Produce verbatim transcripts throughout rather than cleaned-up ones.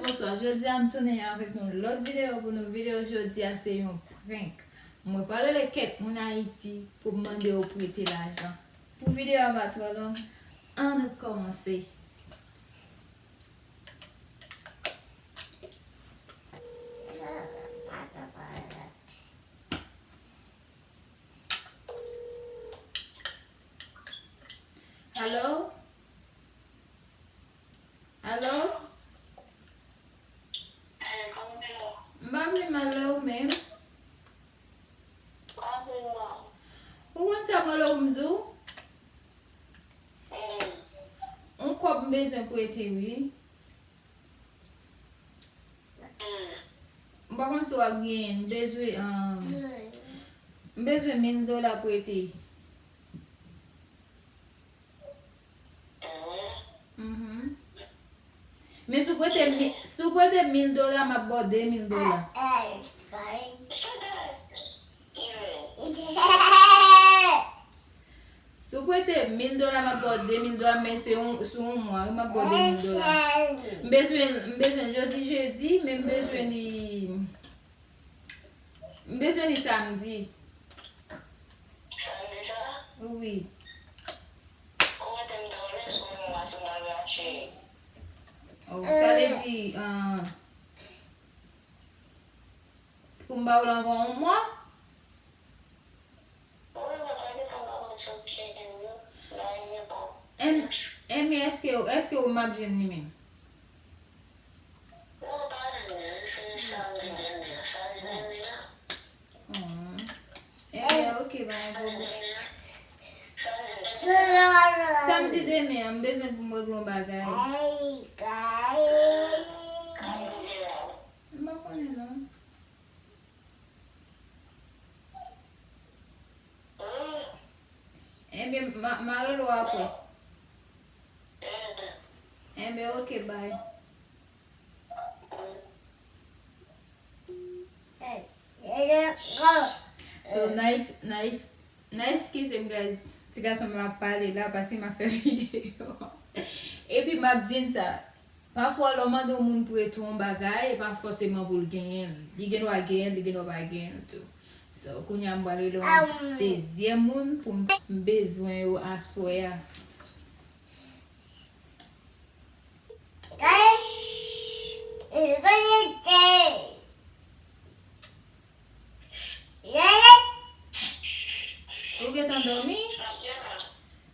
Bonswa, jodi a m tounen avèk yon lòt videyo pou nou. Videyo jodi a se yon prank. Mwen pral rele kèk moun Ayiti pou m mande yo prete lajan. Pou videyo a pa twò long, ann nou kòmanse. Alo? Alo? M pa vle mal la ou menm. Ou konn sa mwen lè ou m di w? On kòb m bezwen prete wi. M pa konn si w ap genyen, m bezwen, um, m bezwen mil dola prete. Mhm. Men si w prete mi-, si w prete mil dola, m ap ba w de mil dola. Si w prete mil dola, m ap ba w de mil dola, men se yon, sou yon mwa, wi, m ap ba w de mil dola. M bezwen, m bezwen jodi jedi, men m bezwen li, m bezwen li samdi. Samdi sa? Wi. Ou mete m dòmi sou yon mwa, si m ta vle achte. Oh, sa vle di, ah, pou m ba w l anvan yon mwa? Em-, Emi, èske, èske ou m ap jwenn li menm? Oh. Ebyen, ok, pa gen pwoblèm. Samdi demen an, m bezwen pou m regle yon bagay. M pa konnen non. Ebyen, m a, m a rele w apre. Ebyen, ok, bye. So, nice, nice. Nan eskize m, guys, ti gason m ap pale la, paske m ap fè videyo. Epi m ap di n sa, pafwa, lè w mande yon moun prete w yon bagay, e pa fòseman pou l genyen l. Li gen dwa genyen l, li gen dwa pa genyen l tou. So, kounye a, m pral rele yon dezyèm moun pou m, m bezwen yo aswè a. Ou gentan dòmi?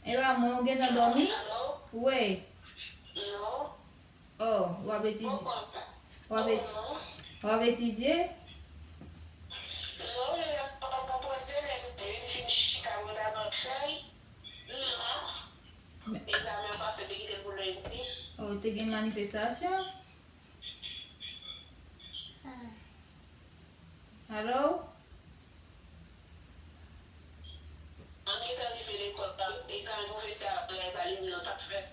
E pa mwen, ou gentan dòmi? Wi. Oh, w ap etidye. W ap eti-, w ap etidye? Oh, te gen manifestasyon? Alo? An gentan rive lekòl la, egzamen pwofesè a bay pa li menm nan t ap fèt.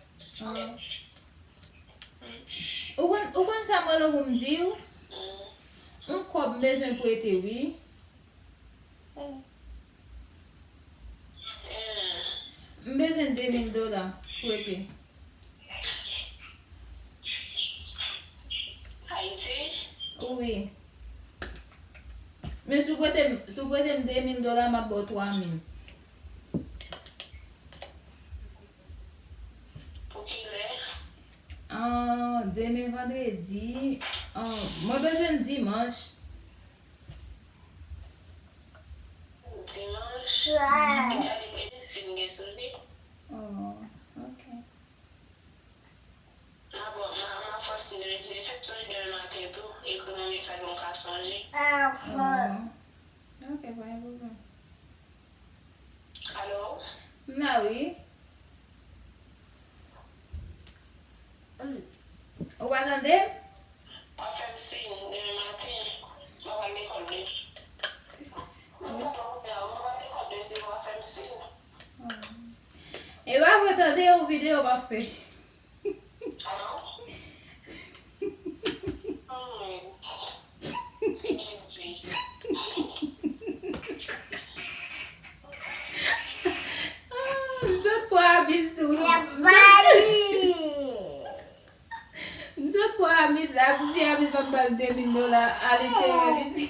Ou konn, ou konn sa mwen rele pou m di w? On kòb m bezwen prete wi. M bezwen de mil dola prete. Ayiti? Wi. Men si w prete m, si w prete m de mil dola, m ap ba w twa mil. Pou kilè? Ah, demen vandredi. Ah, mwen bezwen l dimanch. Dimanch? Wi. Gade si m gen sou li. Oh, ok. Ah bon, ma, ma fòs m rete fèt sonje demen maten tou, ekri m yon mesaj mwen ka sonje. Oh. Ok, pa gen pwoblèm. Alo? M la wi. Ou pa tande m? W ap fè m siy demen maten. Mwen pral lekòl de. Mwen pral lekòl de, se w ap fè m siy. E w ap tande yon videyo m ap fè. Alo? M sot pran abis tou. M sot pran Amis, ak ti Amis pa ba l de mil dola, ale te wè li di.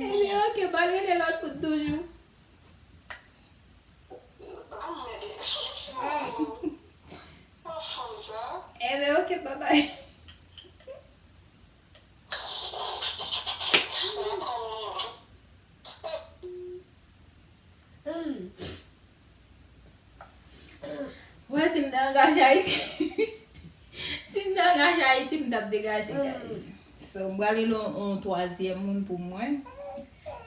Ebyen, ok, ba l rele lòt bout toujou. Ebyen, ok, babay. Wè, si m te angaje Ayiti, si m te angaje Ayiti, m t ap degaje, guys. So, m pral rele yon, yon twazyèm moun pou mwen.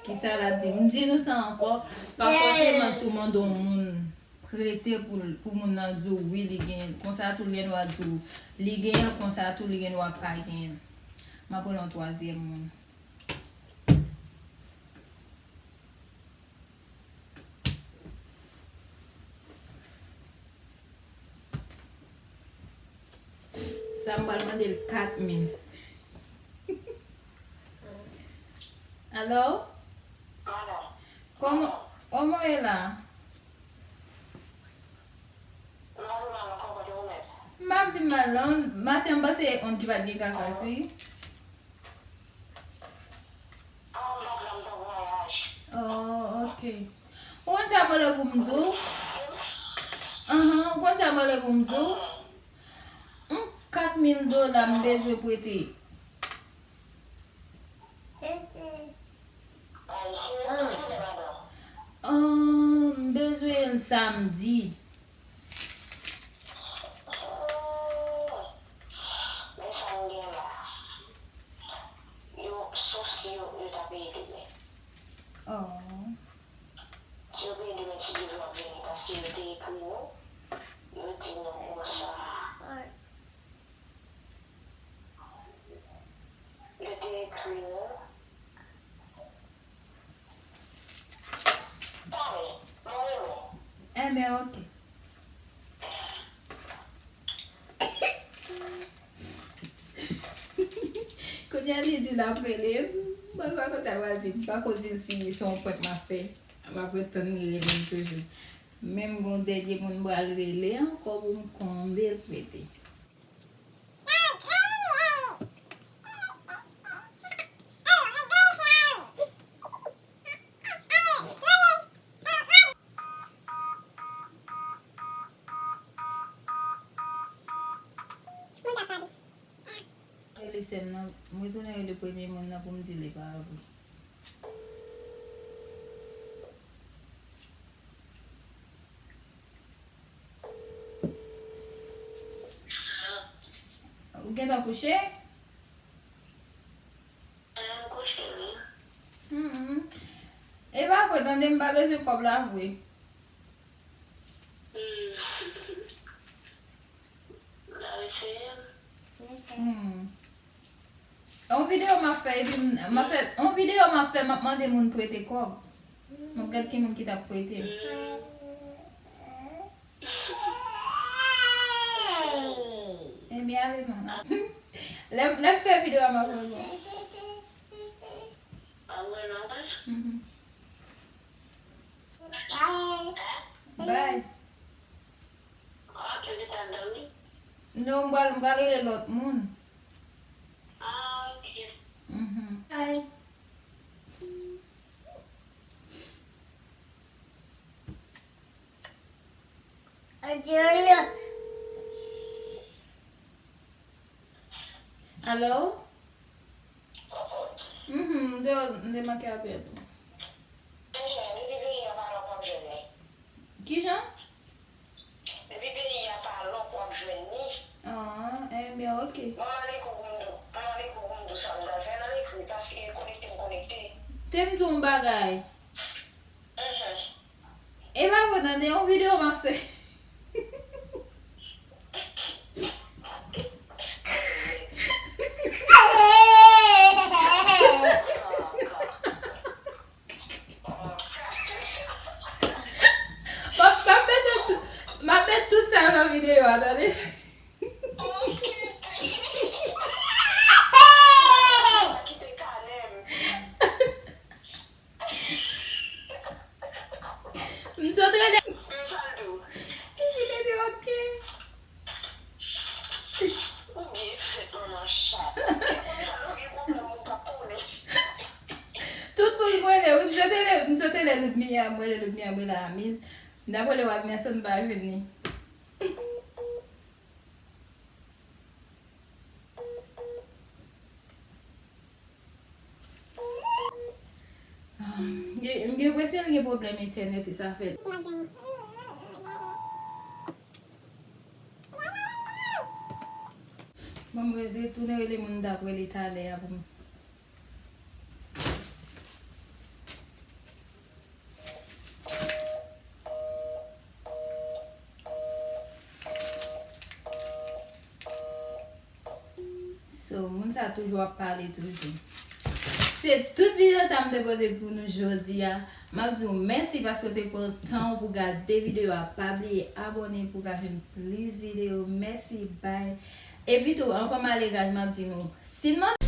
Kisa l ap di? M di nou sa ankò, pa fòseman si w mande yon moun prete pou, pou moun nan di w wi, li genyen l. Konsa tou, li gen dwa di w li genyen l, konsa tou, li gen dwa pa genyen l. M ap rele yon twazyèm moun. Sa m pral mande l kat mil. Alo? Alo? Kòman, kòman w ye la? Mwen mal, mwen mal, kòman w ye menm? M ap di mal non. Maten m panse se onn ki pa t gen kakas, wi. Oh, ok. Ou konn sa m rele pou m di w? Ahan, ou konn sa m rele pou m di w? M kat mil dola m bezwen prete. Ah, m bezwen l samdi. Men sa m gen la. Yo, sof si yo, yo ta peye demen. Oh. Si yo peye demen, ti Dye vle w ap vini, paske yo te ekri nou, yo di nou konsa. Yo te ekri nou. Tande, mwen renmen. Enben, ok. Kounye a li di l ap rele m. Mwen pa konn sa m pral di. M pa ko di l si se yon prank m ap fè. M ap ret tann li rele m toujou. Men m gon dènye moun m pral rele ankò pou m konn de l prete. Rele sè m nan, m retounen rele premye moun nan pou m di li pa vre. Ou gentan kouche? M kouche, wi. Hmm. E pa vre, tande, m pa bezwen kòb la vre. Hmm. Ou ta eseye m? Hmm. On videyo m ap fè, epi m, m ap fè, on videyo m ap fè, m ap mande moun prete kòb. M ap gad ki moun ki t ap prete m. Hmm. Ebyen, ale non. Lè, lè m fè videyo a, m ap wè bon. Mhm. Bye. Non, m pral, m pral rele lòt moun. Mhm. Bye. Alo? Mhm, m te, m te manke apèl ou. Kijan? Depi peyi a pa lòk w ap jwenn li. Ah, enben, ok. Manman Liko pou m di w, manman Liko pou m di w sa m pral fè nan ekri, paske konekte m konekte. Te m di w yon bagay. Mhm. E pa vre, tande, yon videyo m ap fè. M ap, m ap mete tout, m ap met tout sa yo nan videyo a, tande. M sot rele. M pral di w. Li di, "Baby, ok." Ou byen fèt, manman chat. Kounye a lè w gen pwoblèm, ou pa konnen. Tout moun mwen rele, wi, m sot rele, m sot rele Ludmilla, mwen rele Ludmilla, mwen rele Amiz. M t ap rele w ak Nelson, m pa jwenn li. Ah, m gen, m gen enpresyon l gen pwoblèm entènèt, e sa fè l. Bon, m retounen rele moun m t ap rele talè a pou m. So, moun sa toujou ap pale toujou. Se tout videyo sa m te pote pou nou jodi a. M ap di w mèsi paske w te pran tan w pou gade videyo a. Pa bliye abòne pou w ka jwenn plis videyo. Mèsi, bye. Epi tou, anvan m ale, guys, m ap di nou, si n mande